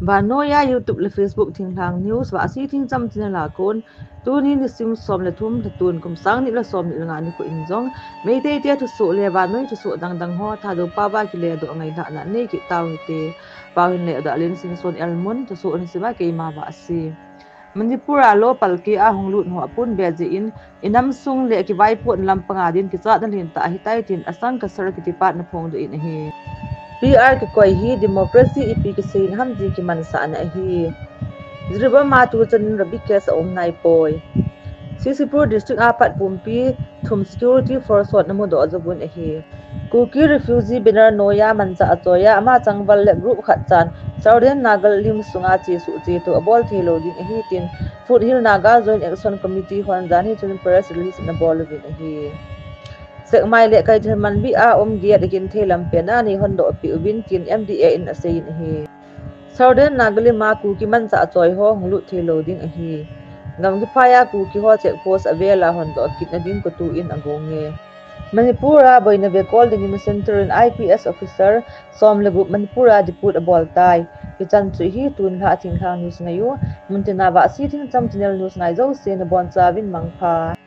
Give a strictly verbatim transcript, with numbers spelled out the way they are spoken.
Vannoi a YouTube le Facebook Thinglhang News, Vahsi Thingcham channel a kon, tuni nisim som le thum, Lhatun kum sang ni le som ni le nga nikho in jong, Meitei te thusoh le vannoi thusoh dang dang ho Thadou pao a kile doh ngailhahna nei kit tau hite. Pao hin le Dalen Singson Elmon, thusoh in sima keima Vahsi. Manipur a lo palkeh a hung lut ho a pun be jeh in, inam sung le kivaipohna lampang a din kichatna lentah ahitai tin Asang Kasar kiti pa in aphongdoh in ahi. P R kikoi hi democracy ipi kisei ham ti kimansahna ahi. Jiribam a tuchan in rabi case aum naipoi. Churachandpur district a pat pumpi thum security force hon amudoh jouvin ahi. Kuki refugee banner noiya manchah achoiya ama changval le group khat chan Southern Naga lim sunga chesuh cheto abol theilou ding ahi tin Foothill Naga Joint Action Committee hon janhi chun press release in abol uvin ahi. Sekmai le Kaithelmanbi a um gate akinthei lam pen a neihondoh peh uvin tin M D A in aseiyin ahi. Southern Naga lim a Kuki manchah achoi ho hung lut theilou ding ahi. Gamgiphai a Kuki ho check post avel a hondoh kitna ding kotu in agonge. Manipur a boina vekol dingin Central in I P S officer som le gup Manipur a deport aboltai. Hichan chu hi tunlhah Thinglhang News ngaiyu, muntina Vahsi Thingcham channel news ngai jouse nabonchauvin mangpha.